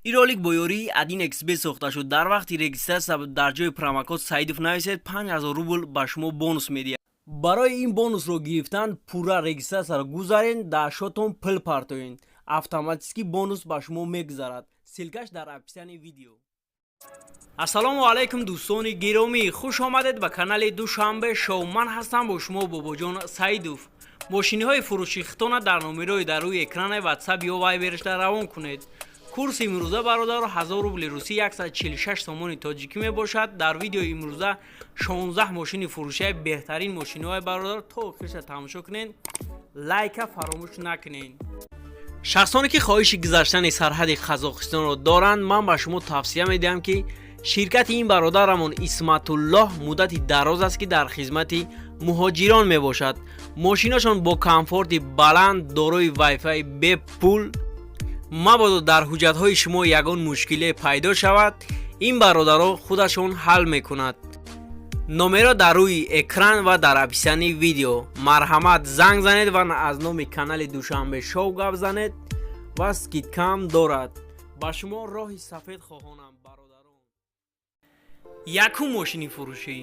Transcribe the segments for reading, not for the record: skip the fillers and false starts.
Ин ролик бо ёрии 1xBet сохта шуд. Дар вақти регистрация дар ҷои промокод Саидов нависед, 5000 рубл ба шумо бонус медиҳад. Барои ин бонусро гирифтан пурра регистрацияро гузарен, дар счётон пул партоен, автоматически бонус ба шумо мегузарад. Ссылкаш дар описании видео. Ассалому алайкум, дӯстони гиромӣ, хуш омадед ба канали Душанбе Шоу. Ман ҳастам бо шумо Бобоҷон Саидов. Мошиниҳои фурӯши хитона дар номерои дар рӯи экрани Ватсап ё Вайбершда равон кунед. Курси имрӯза, бародаро, 1000 рубли русӣ 146 сомони тоҷикӣ мебошад. Дар видеои имрӯза 16 мошини фурӯшияи беҳтарин мошиниҳои, бародаро, то охирша тамошо кунед, лайка фаромӯш накунед. Шахсоне ки хоҳиши гузаштани сарҳади Қазоқистонро доранд, ман ба шумо тавсия медиҳам, ки ширкати ин бародарамон Исматуллоҳ муддати дароз аст, ки дар хизмати муҳоҷирон мебошад. Мошинашон бо комфорти баланд, дорои вайфай бепул. Мабодо дар ҳуҷҷатҳои шумо ягон мушкиле пайдо шавад, ин бародаро худашон ҳал мекунад. Номеро дар рӯи экран ва дар описании видео. Марҳамат, занг занед ва аз номи канали Душанбе Шоу гап занед ва скидкам дорад. Ба шумо роҳи сафед хоҳонам, бародарон. Якум мошини фурӯшӣ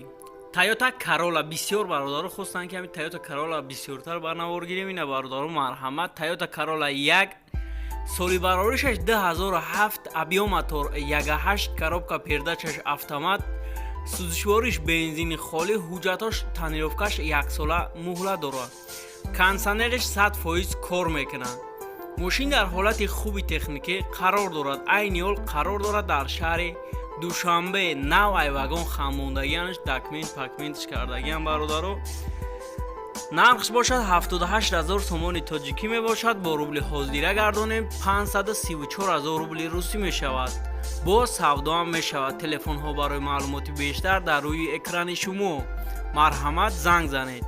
Тойота Карола. Бисёр бародаро хостанд, ки ҳамин Тойота Карола бисёртар ба навор гирем. Ина, бародаро, марҳамат, Тойота Карола як, соли бароришаш 2007, объём мотор 1.8, коробка передачаш автомат, сӯзишвориш бензини холӣ, ҳуҷҷатош тонировкаш яксола муҳлат дорад, кондитсионериш 100% кор мекунад. Мошин дар ҳолати хуби техникӣ қарор дорад. Айни ҳол қарор дорад дар шаҳри Душанбе. Нав ай вагон хамондагианш, документ пакментш кардагиам, бародаро. Нархш бошад 78 ҳазор сомони тоҷикӣ мебошад. Бо рубли ҳозира гардонем, 534 ҳазор рубли русӣ мешавад. Боз савдоам мешавад. Телефонҳо барои маълумоти бештар дар рӯи экрани шумо. Марҳамат, занг занед.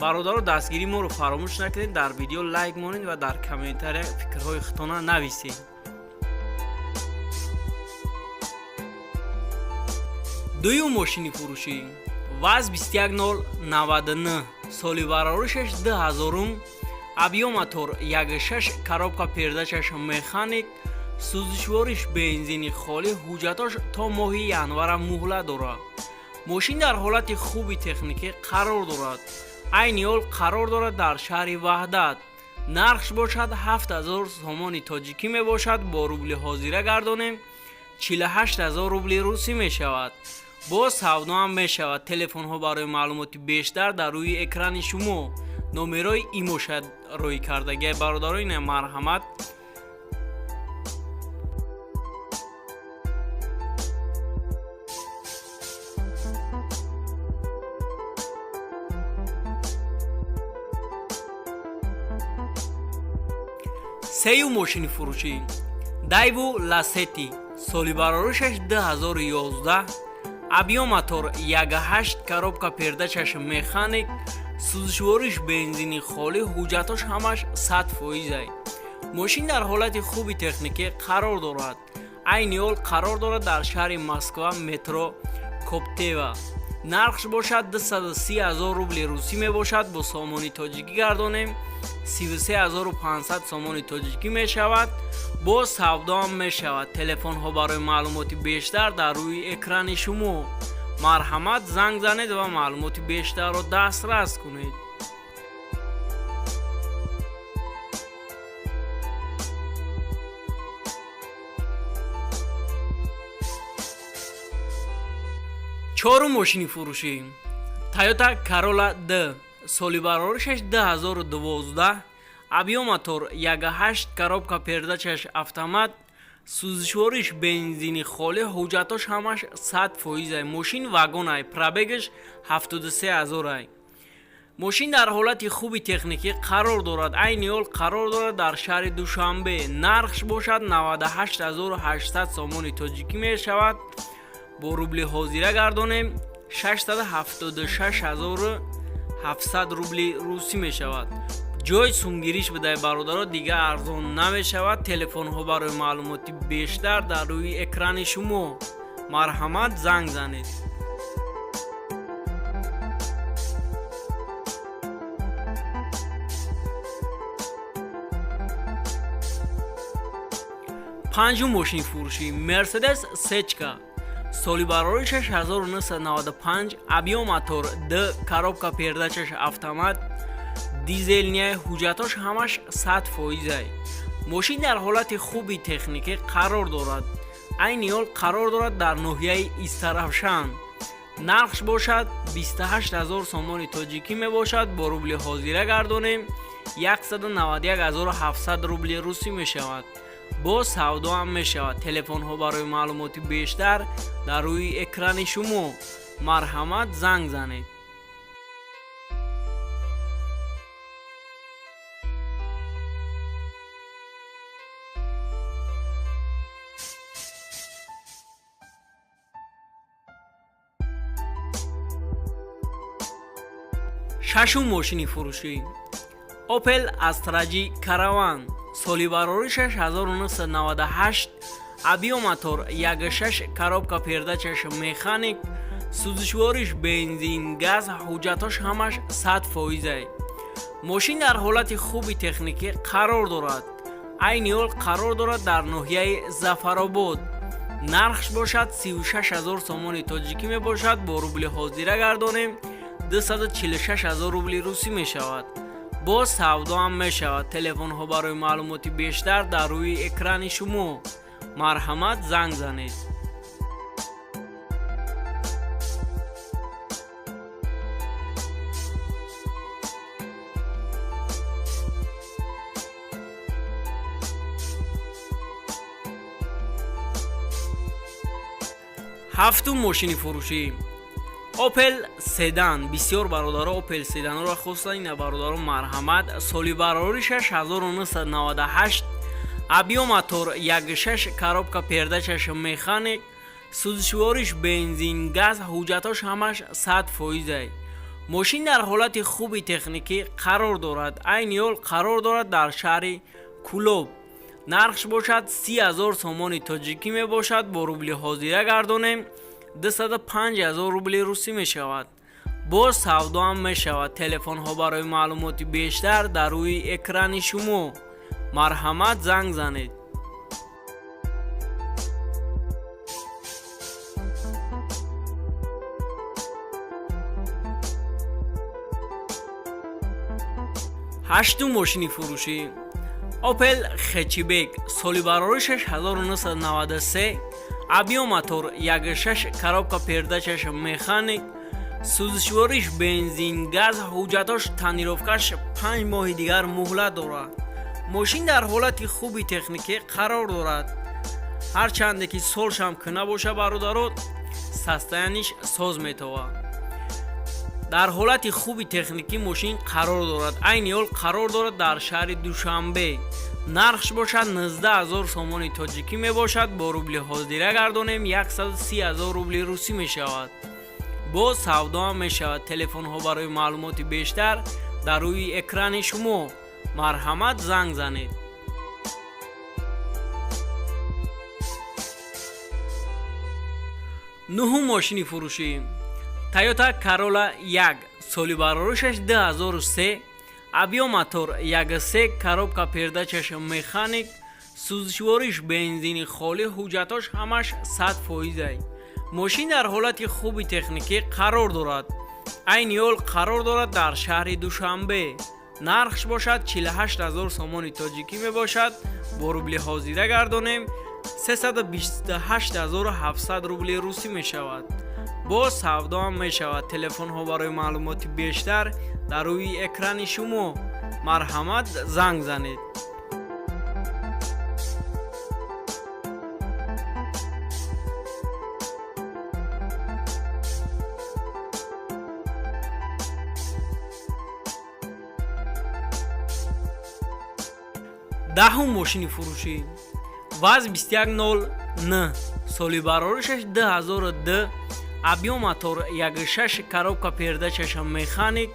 Бародаро, дастгирии моро фаромӯш накунед, дар видео лайк монед ва дар комментария фикрҳои худтона нависед. Дуюм мошини фурӯшӣ ВАЗ 21099, соли бароришаш 2000, объём мотор 1.6, коробка передачаш механик, сӯзишвориш бензини холӣ, ҳуҷҷатош то моҳи январа муҳлат дорад. Мошин дар ҳолати хуби техникӣ қарор дорад. Айни ҳол қарор дорад дар шаҳри Ваҳдат. Нархш бошад 7000 сомони тоҷикӣ мебошад. Бо рубли ҳозира гардонем, 48 ҳазор рубли русӣ мешавад. Боз савдоам мешавад. Телефонҳо барои маълумоти бештар дар рӯи экрани шумо. Номерои имошад рӯй кардагиай, бародаро, ина, марҳамат. Сеюм мошини фурӯшӣ Дайву Ласети, соли бароришаш 2011, объём мотор 1.8, коробка передачаш механик, сӯзишвориш бензини холӣ, ҳуҷҷатош ҳамаш 100%. Мошин дар ҳолати хуби техникӣ қарор дорад. Айни ҳол қарор дорад дар шаҳри Москва, метро Коптева. Нархш бошад 230 ҳазор рубли русӣ мебошад. Бо сомони тоҷикӣ гардонем, 33 500 сомони тоҷикӣ мешавад. Боз савдоам мешавад. Телефонҳо барои маълумоти бештар дар рӯи экрани шумо. Марҳамат, занг занед ва маълумоти бештарро дастрас кунед. Чорум мошини фурӯшӣ Тойота Карола д, соли бароришаш 2012, объём мотор 1.8, коробка передачаш автомат, сӯзишвориш бензини холӣ, ҳуҷҷатош ҳамаш 100%. Мошин вагонай, пробегаш 73 ҳазорай. Мошин дар ҳолати хуби техникӣ қарор дорад. Айни ҳол қарор дорад дар шаҳри Душанбе. Нархш бошад 98 800 сомони тоҷикӣ мешавад. Бо рубли ҳозира гардонем, 676 700 рубли русӣ мешавад. Ҷои сумгириш бидай, бародаро, дига арзон намешавад. Телефонҳо барои маълумоти бештар дар рӯи экрани шумо. Марҳамат, занг занед. Панҷум мошини фурӯшӣ: Мерседес сечка, соли бароришаш 1995, объём мотор д, коробка передачаш автомат, дизельный, ҳуҷҷатош ҳамаш 100 фоизай. Мошин дар ҳолати хуби техникӣ қарор дорад. Айни ҳол қарор дорад дар ноҳияи Истаравшан. Нархш бошад 28 ҳазор сомони тоҷикӣ мебошад. Бо рубли ҳозира гардонем, 191 700 рубли русӣ мешавад. Боз савдо ҳам мешавад. Телефонҳо барои маълумоти бештар дар рӯи экрани шумо, марҳамат, занг занед. Шашум мошини фурӯшӣ: Опел Астра Ҷи Караван, соли бароришаш 1998, объём мотор 16, коробка передачаш механик, сӯзишвориш бензин, газ, ҳуҷҷатош ҳамаш 100 фоизай. Мошин дар ҳолати хуби техникӣ қарор дорад. Айни ҳол қарор дорад дар ноҳияи Зафаробод. Нархш бошад 36 ҳазор сомони тоҷикӣ мебошад. Бо рубли ҳозира гардонем, 246 ҳазор рубли русӣ мешавад. Боз савдо ҳам мешавад. Телефонҳо барои маълумоти бештар дар рӯи экрани шумо, марҳамат, занг занед. Ҳафтум мошини фурӯшӣ: Опел седан. Бисёр бародаро Опел седанро хостанд. Ина, бародаро, марҳамат. Соли бароришаш 1998, объём мотор 16, коробка передачаш механик, сӯзишвориш бензин, газ, ҳуҷҷатош ҳамаш 100 фоизай. Мошин дар ҳолати хуби техникӣ қарор дорад. Айни ҳол қарор дорад дар шаҳри Кӯлоб. Нархш бошад 30 ҳазор сомони тоҷикӣ мебошад. Бо рубли ҳозира гардонем, 205 ҳазор рубли русӣ мешавад. Боз савдо ҳам мешавад. Телефонҳо барои маълумоти бештар дар рӯи экрани шумо, марҳамат, занг занед. Ҳаштум мошини фурӯшӣ: Опел хэтчбек, соли бароришаш 1993, объём мотор 16, коробка передачаш механик, сӯзишвориш бензин, газ, ҳуҷҷатош тонировкаш 5 моҳи дигар муҳлат дорад. Мошин дар ҳолати хуби техникӣ қарор дорад. Ҳарчанде ки солшам ки набоша, бародаро, состояниш соз метовад. Дар ҳолати хуби техникӣ мошин қарор дорад. Айни ҳол қарор дорад дар шаҳри Душанбе. Нархш бошад 19 ҳазор сомони тоҷикӣ мебошад. Бо рубли ҳозира гардонем, 130 ҳазор рубли русӣ мешавад. Боз савдо ҳам мешавад. Телефонҳо барои маълумоти бештар дар рӯи экрани шумо, марҳамат, занг занед. Нуҳум мошини фурӯшӣ: Тойота Карола 1, соли бароришаш 2003, объём мотор 13, коробка передачаш механик, сӯзишвориш бензини холӣ, ҳуҷҷатош ҳамаш 100 фоизай. Мошин дар ҳолати хуби техникӣ қарор дорад. Айни ҳол қарор дорад дар шаҳри Душанбе. Нархш бошад 48 ҳазор сомони тоҷикӣ мебошад. Бо рубли ҳозира гардонем, 328 700 рубли русӣ мешавад. Боз савдо ҳам мешавад. Телефонҳо барои маълумоти бештар дар рӯи экрани шумо, марҳамат, занг занед. Даҳум мошини фурӯшӣ: ВАЗ 2109, соли бароришаш 2002, объём мотор 16, коробка передачаш механик,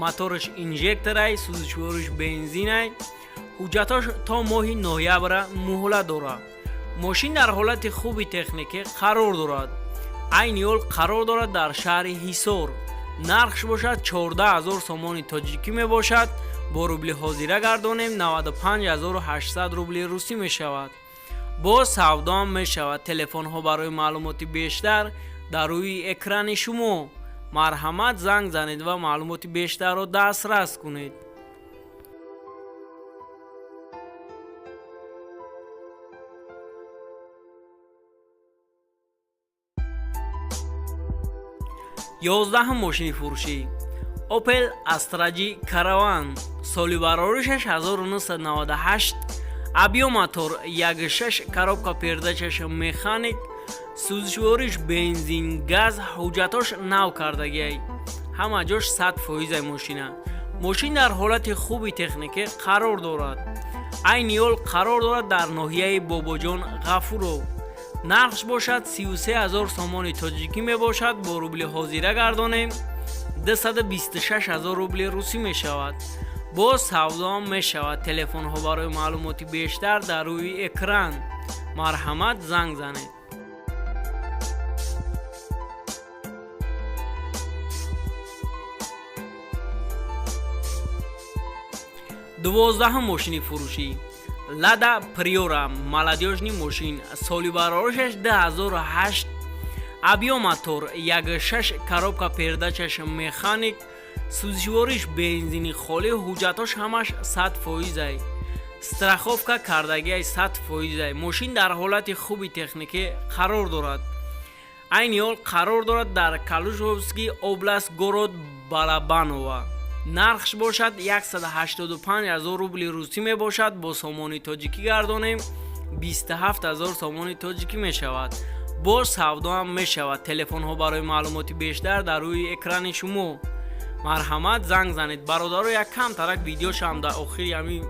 мотораш инжекторай, сӯзишвориш бензинай, ҳуҷҷатош то моҳи ноябра муҳлат дорад. Мошин дар ҳолати хуби техникӣ қарор дорад. Айни ҳол қарор дорад дар шаҳри Ҳисор. Нархш бошад 14 ҳазор сомони тоҷикӣ мебошад. Бо рубли ҳозира гардонем, 95 800 рубли русӣ мешавад. Боз савдоам мешавад. Телефонҳо барои маълумоти бештар дар рӯи экрани шумо. Марҳамат, занг занед ва маълумоти бештарро дастрас кунед. 11-ум мошини фурӯшӣ: Opel Astra G Caravan, соли бароришаш 1998, объём мотор 1.6, коробка передачаш механик, сӯзишвориш бензин, газ, ҳуҷҷатош нав кардагиай, ҳама ҷош 100 фоизай. Мошина, мошин дар ҳолати хуби техникӣ қарор дорад. Айни ҳол қарор дорад дар ноҳияи Бобоҷон Ғафуров. Нархш бошад 33 000 сомони тоҷикӣ мебошад. Бо рубли ҳозира гардонем, 226 000 рубли русӣ мешавад. Боз савдоам мешавад. Телефонҳо барои маълумоти бештар дар рӯи экран. Марҳамат, занг занед. 12-ум мошини фурӯшӣ: Лада Приора, молодёжный мошин, соли бароришаш 2008, объём мотор 1.6, коробка передачаш механик, сӯзишвориш бензини холӣ, ҳуҷҷатош ҳамаш 100 фоизай, страховка кардагиай 100 фоизай. Мошин дар ҳолати хуби техникӣ қарор дорад. Айни ҳол қарор дорад дар Калужский область, город Балабаново. Нархш бошад 185 000 рубли русӣ мебошад. Бо сомони тоҷикӣ гардонем, 27 000 сомони тоҷикӣ мешавад. Боз савдоам мешавад. Телефонҳо барои маълумоти бештар дар рӯи экрани шумо. Марҳамат, занг занед. Бародаро, як камтарак видеошам дар охири ҳамин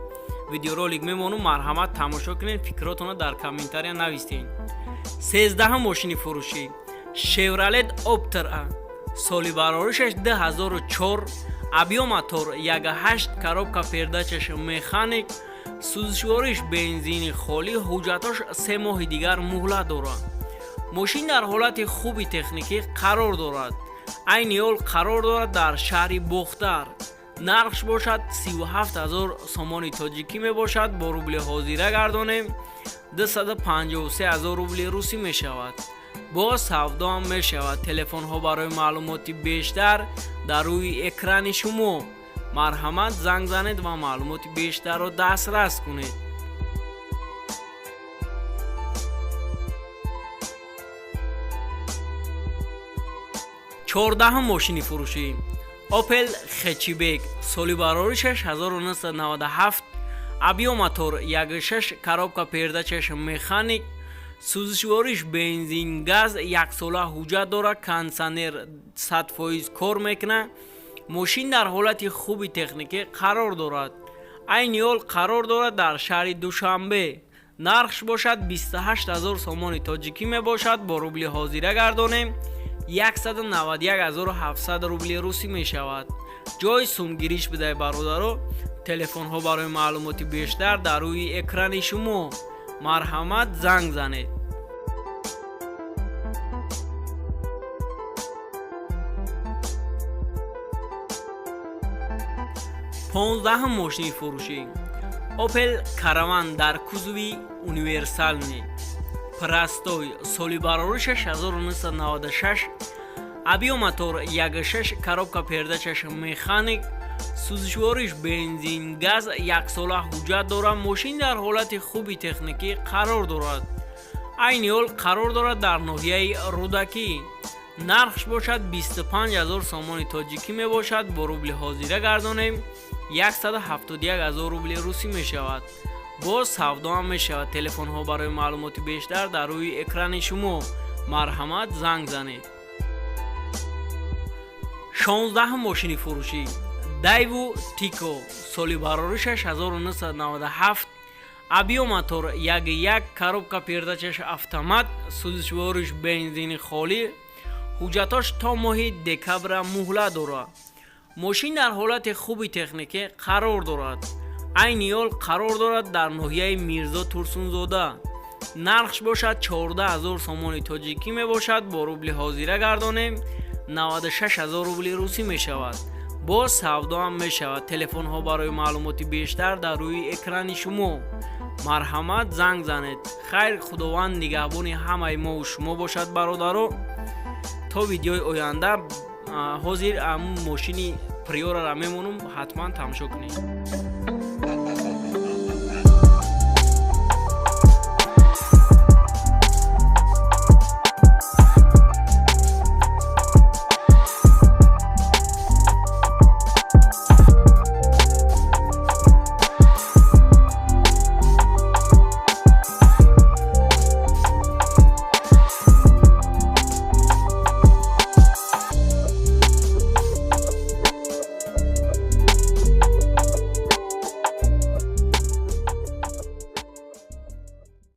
видеоролик мемонум. Марҳамат, тамошо кунед, фикротонро дар комментария нависед. 13-ум мошини фурӯшӣ: Шевролет Оптра, соли бароришаш 2004, объём мотор 1.8, коробка передачаш механик, сӯзишвориш бензини холӣ, ҳуҷҷатош 3 моҳи дигар муҳлат дорад. Мошин дар ҳолати хуби техникӣ қарор дорад. Айни ҳол қарор дорад дар шаҳри Бохтар. Нархш бошад 37 000 сомони тоҷикӣ мебошад. Бо рубли ҳозира гардонем, 253 000 рубли русӣ мешавад. Боз савдоам мешавад. Телефонҳо барои маълумоти бештар дар рӯи экрани шумо. Марҳамат, занг занед ва маълумоти бештарро дастрас кунед. 14-ум мошини фурӯшӣ: Опел Хэтчбек, соли бароришаш 1997, объём мотор 1.6, коробка передачаш механик, сӯзишвориш бензин, газ, яксола ҳуҷҷат дорад, кондитсионер 100 фоиз кор мекунад. Мошин дар ҳолати хуби техникӣ қарор дорад. Айни ҳол қарор дорад дар шаҳри Душанбе. Нархш бошад 28 000 сомони тоҷикӣ мебошад. Бо рубли ҳозира гардонем, 191 700 рубли русӣ мешавад. Ҷои сумгириш бидай, бародаро. Телефонҳо барои маълумоти бештар дар рӯи экрани шумо. Марҳамат, занг занед. 15-ум мошини фурӯшӣ: Опел Караван дар кузови универсальный простой, соли бароришаш 1996, объём мотор 1.6, коробка передачаш механик, сӯзишвориш бензин, газ, яксола ҳуҷҷат дорад. Мошин дар ҳолати хуби техникӣ қарор дорад. Айни ҳол қарор дорад дар ноҳияи Рӯдакӣ. Нархш бошад 25 000 сомони тоҷикӣ мебошад. Бо рубли ҳозира гардонем, 171 000 рубли русӣ мешавад. Боз савдоам мешавад. Телефонҳо барои маълумоти бештар дар рӯи экрани шумо. Марҳамат, занг занед. 16-ум мошини фурӯшӣ: Дайву Тико, соли бароришаш 1997, объём мотор 1.1, коробка передачаш автомат, сӯзишвориш бензини холӣ, ҳуҷҷатош то моҳи декабра муҳлат дорад. Мошин дар ҳолати хуби техникӣ қарор дорад. Айни ҳол қарор дорад дар ноҳияи Мирзо Турсунзода. Нархш бошад 14 000 сомони тоҷикӣ мебошад. Бо рубли ҳозира гардонем, 96 000 рубли русӣ мешавад. Боз савдоам мешавад. Телефонҳо барои маълумоти бештар дар рӯи экрани шумо. Марҳамат, занг занед. Хайр, Худованд нигаҳбони ҳамаи мову шумо бошад, бародаро, то видеои оянда. Ҳозир мошини Приорара мемонам, ҳатман тамошо кунед.